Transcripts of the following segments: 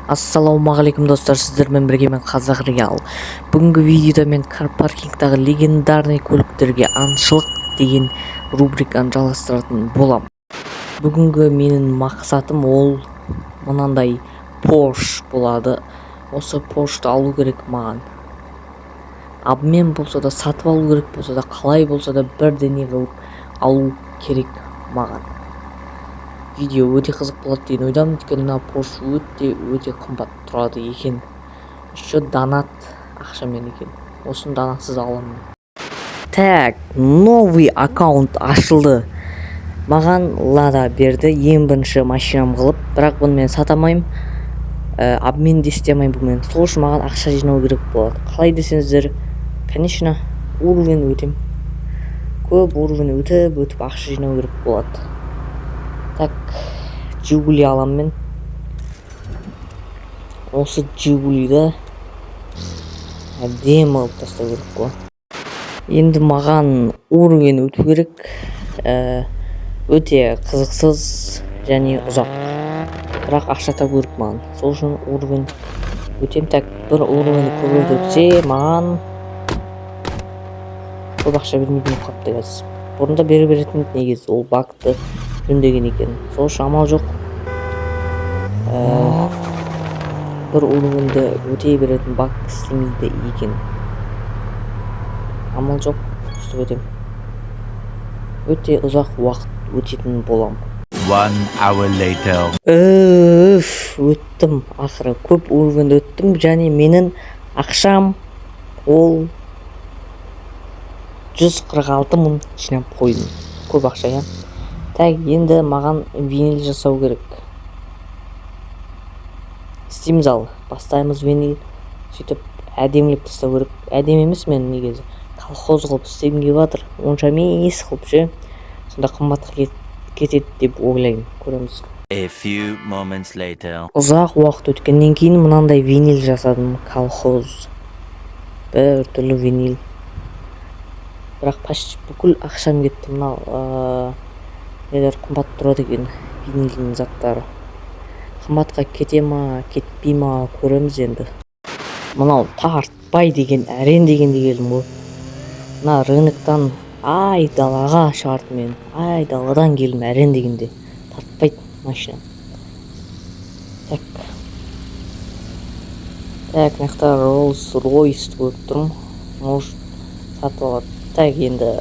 Ассалаумағалейкум, достар! Сіздермен бірге мен, Қазақ Реал. Бүгінгі видеода мен кар паркингтағы легендарный көліктерге аңшылық деген рубриканы жалғастыратын боламын. Бүгінгі менің мақсатым ол мынандай Порш болады. Осы Поршты алу керек маған. Обмен болса да, сатып алу керек болса да, қалай болса да, бірдеңе қылып алу керек маған. Видео өте қызық болады деген ойдамын, өйткені мына Порш өте өте қымбат тұрады екен, еще донат ақшамен екен. Осыны донатсыз аламын. Так, новый аккаунт ашылды. Маған Лада берді ең бірінші машинам қылып, бірақ бұны мен сата алмаймын, обмен де істей алмаймын бұнымен. Сол үшін маған ақша жинау керек болады. Қалай десеңіздер, конечно, уровень өтем. Көп уровень өтіп өтіп ақша жинау керек болады. Так, Жигули аламын мен. Осы Жигулиді әдемі қылып тастау керек қой. Енді маған уровень өту керек. Өте қызықсыз және ұзақ, бірақ ақша табу керек маған. Сол үшін уровень өтем. Так, бір уровень көбірек өтсе, маған көп ақша бермейтін болып қалыпты қазір. Бұрында бере беретін еді негізі, ол багты жөндеген екен. Сол үшін амал жоқ, бір уровеньді өте беретін баг істемейді екен. Амал жоқ, өстіп өтемін. Өте ұзақ уақыт өтетін боламын. One hour later. Үф, өттім ақыры. Көп уровеньді өттім және менің ақшам ол 146 мың жинап қойдым. Көп ақша, иә. Так, енді маған винил жасау керек. Істейміз. Ал бастаймыз винил. Сөйтіп әдемілеп тастау керек. Әдемі емес, мен негізі колхоз қылып істегім келіп жатыр, онша емес қылып ше. Сонда қымбатқа кетеді деп ойлаймын. Көреміз. A few moments later. Ұзақ уақыт өткеннен кейін мынандай винил жасадым. Колхоз, бір түрлі винил, бірақ почти бүкіл ақшам кетті. Мынау нелер қымбат тұрады екен, винилдің заттары қымбатқа кете ма, кетпей ма, көреміз енді. Мынау тартпай деген, әрең дегенде келдім ғой. Мына рыноктан ай далаға шығарды мені. Ай даладан келдім әрең дегенде. Тартпайды машина. Так, так, мына жақта Роллс Ройсты көріп тұрмын, может, сатып алады. Так, енді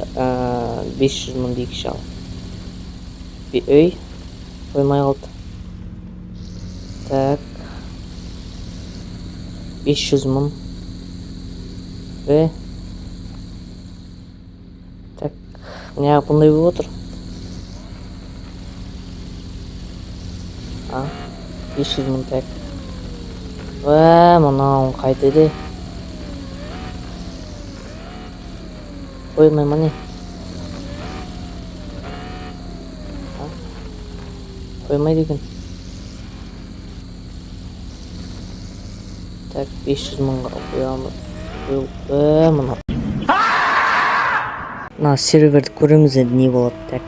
500 мың дейікші. Ал, ей, қоймай қалды. Так, 500 мың. Е, так, неғып бұндай болып отыр? А, 500 мың. Так, уә, мынауың қайтеді? Қоймай ма, не? А? Қоймайды екен. Так, 500 мыңға қоямыз. Уә, мынау мына серверді көреміз енді, не болады. Так,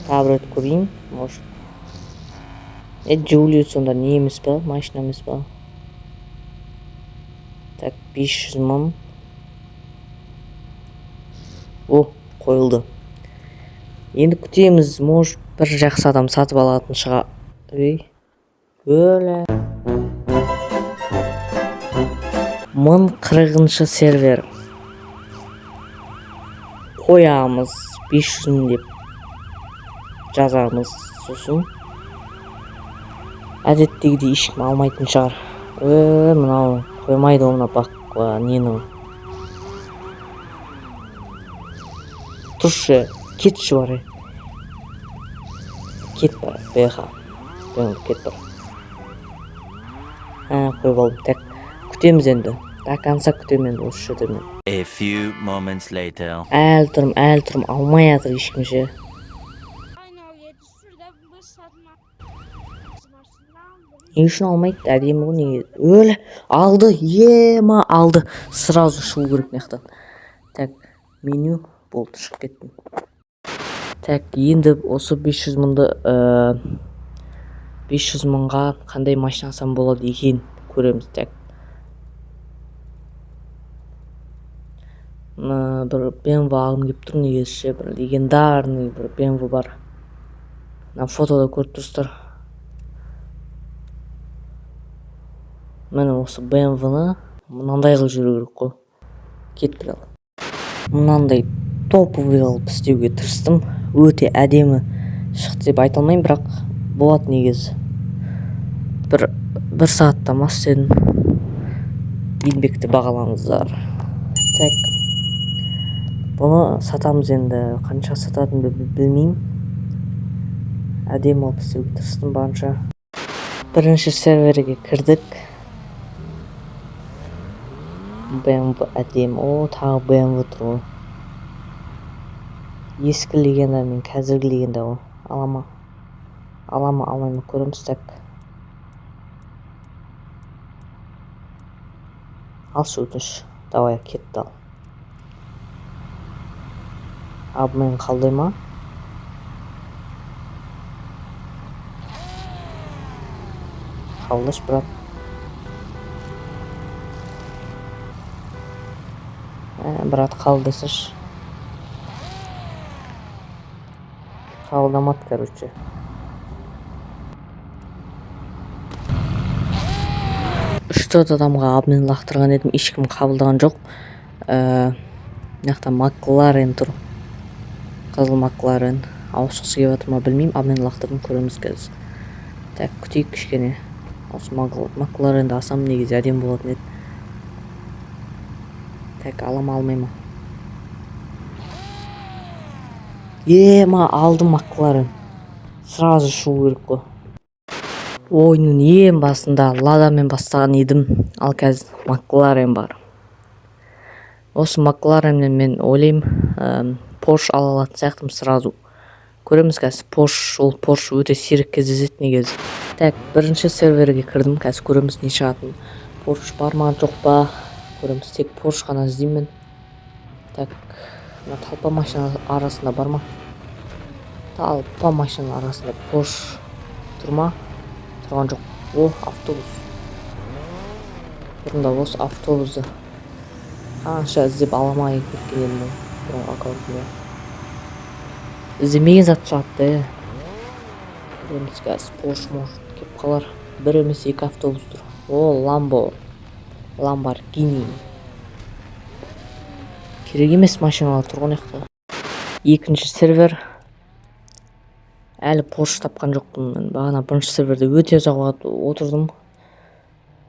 тағы бір рет көрейін, может. Е, Жигули сонда не емес па, машина емес па? Так, 500 мың. О, қойылды. Енді күтеміз, может, бір жақсы адам сатып алатын шығар. Ей, өлә, 1040-шы сервер. Қоямыз, 500 мың деп жазамыз. Сосын әдеттегідей ешкім алмайтын шығар. Е, мынау қоймайды ғой, мына бак ненің. Тұршы, кетші, бар, кет, бар, беха, кет, бар. А, қойып алдым. Так, күтеміз енді, до конца күтемін енді осы жерде мен. A few moments later. Әлі тұрмын, әлі тұрмын, алмай жатыр ешкім ше. Aynen yetiştir de bu satma. Не үшін алмайды? Әдемі ғой неге? Өлі, алды, ема, алды. Сразу шығу керек мына жақтан. Так, меню. Болды, шығып кеттім. Так, енді осы 500 мыңды, 500 мыңға қандай машина алсам болады екен, көреміз. Так, бір BMW алғым келіп тұр негізі ше, бір легендарный бір BMW бар. Мына фотода көріп тұрсыздар. Міне, осы BMW-ны мынандай қылып жіберу керек қой. Кеттік ал. Мынандай топовый қылып істеуге тырыстым. Өте әдемі шықты деп айта алмаймын, бірақ болады негізі. Бір сағатта ма істедім. Еңбекті бағалаңыздар. Так. Бұны сатамыз енді. Қанша сататынымды білмеймін. Әдемі қылып істеуге тырыстым барынша. Бірінші серверге кірдік. BMW әдемі. О, тағы BMW тұр ғой. Ескі легенда мен қазіргі легенда ғой. Ала ма? Ала ма, алмай ма, көреміз. Так. Алшы, өтініш. Давай, кетті ал. Обмен қалдай ма? Қалдыш, брат. Брат, қабылдасайшы. Қабылдамады, короче. Үш-төрт адамға обмен лақтырған едім, ешкім қабылдаған жоқ. Мына жақта Макларен тұр. Қызыл Макларен. Ауысқысы келіп жатыр ма, білмеймін. Обмен лақтырдым, көреміз қазір. Так, күтейік кішкене. Осы Макларенді алсам негізі әдемі болатын еді. Так, ала ма, алмай ма? Ема, алдым Макларен. Сразу шығу керек қой. Ойынның ең басында Ладамен бастаған едім, ал қазір Макларен бар. Осы Макларенмен мен ойлаймын, Порш ала алатын сияқтымын сразу. Көреміз қазір. Порш, ол Порш өте сирек кездеседі негізі. Так, бірінші серверге кірдім, қазір көреміз не шығатынын. Порш бар ма, жоқ па, көреміз. Тек Порш қана іздеймін. Так, мына толпа машина арасында бар ма? Толпа машина арасында Порш тұр ма? Тұрған жоқ. О, автобус. Бұрында осы автобусты қанша іздеп ала алмай кеткен едім ғой бұрынғы аккаунтымда. Іздемеген зат шығады да, иә. Көреміз қазір, Порш может келіп қалар. Бір емес, екі автобус тұр. О, Ламбо. Ламборгини. Керек емес машиналар тұр ғой мына жақта. Екінші сервер. Әлі Порш тапқан жоқпын мен. Бағана бірінші серверде өте ұзақ уақыт отырдым.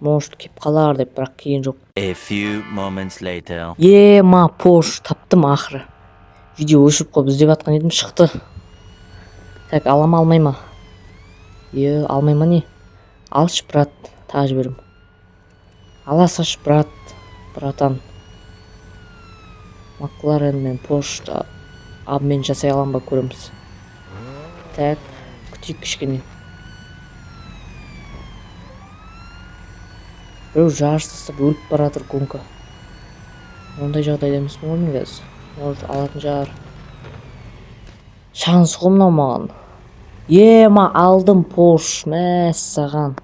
Может келіп қалар деп, бірақ келген жоқ. A few moments later. Ема, Порш таптым ақыры. Видео өшіріп қойып іздеп жатқан едім, шықты. Так, ала ма, алмай ма? Е, алмай ма не? Алшы, брат, тағы жіберем. Ала салшы, брат, братан. Макларен мен Порш обмен жасай аламын ба, көреміз. Так, күтейік кішкене. Біреу жарыс тастап өліп бара жатыр, гонка. Ондай жағдайда емеспін ғой мен қазір. Может, алатын шығар. Шанс қой мынау маған. Ема, алдым Порш, мәссаған.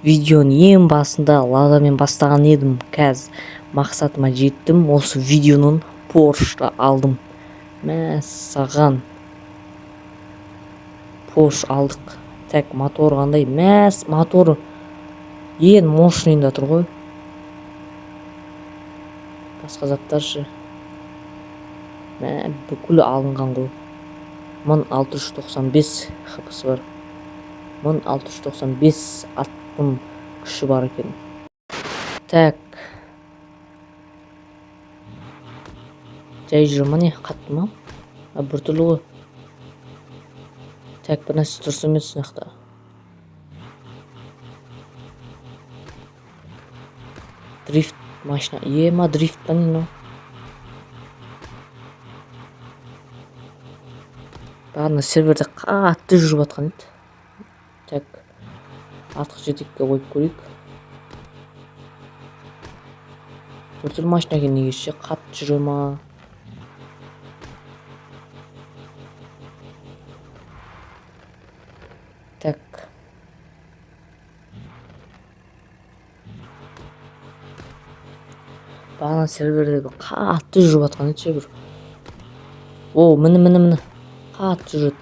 Видеоның ең басында Ладамен бастаған едім. Қазір мақсатыма жеттім. Осы видеоның Поршты алдым. Мәссаған. Порш алдық. Так, мотор қандай? Мәс, моторы ең мощныйында тұр ғой. Басқа заттар ше? Мә, бүкілі алынған ғой. 1695 хпсы бар. 1695 аттың күші бар екен. Так. Жай жүре ма не? Қатты ма? А, біртүрлі ғой. Так, бір нәрсе дұрыс емес мына жақта. Дрифт машина. Ема, дрифт па не мынау? Бағана серверде қатты жүріп жатқан еді. Так, артқы жетекке қойып көрейік. Біртүрлі машина екен негізі ше, қатты жүре ма? Бағана серверде бір қатты жүріп жатқан еді ше бір. О, міне, міне, міне, қатты жүреді.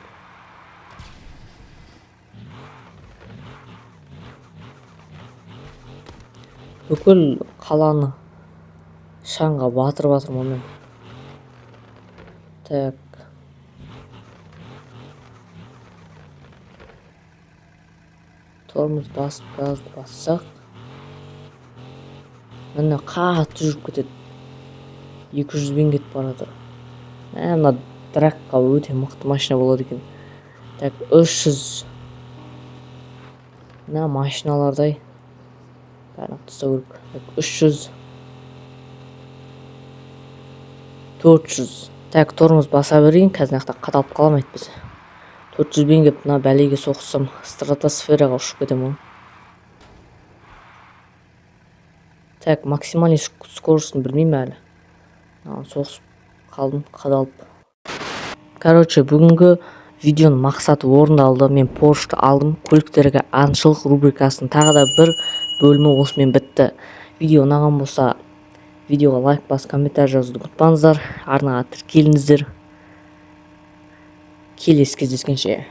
Бүкіл қаланы шаңға батырып жатырмын мен. Так, тормоз басып, газды бассақ, міне, қатты жүріп кетеді. 200-бен кетіп бара жатыр. Мә, мына драгқа өте мықты машина болады екен. Так, 300. Мына машиналардай бәрін тастау керек. Так, 300, 400. Так, тормоз баса берейін, қазір мына жақта қадалып қаламын әйтпесе. 400-бен келіп мына бәлеге соқсам, стратосфераға ұшып кетемін ғой. Так, максимальный скоростын білмеймін әлі. Мынаған соғысып қалдым, қадалып. Короче, бүгінгі видеоның мақсаты орындалды. Мен Поршты алдым. Көліктерге аңшылық рубрикасының тағы да бір бөлімі осымен бітті. Видео ұнаған болса, видеоға лайк басып, комментарий жазуды ұмытпаңыздар. Арнаға тіркеліңіздер. Келесі кездескенше.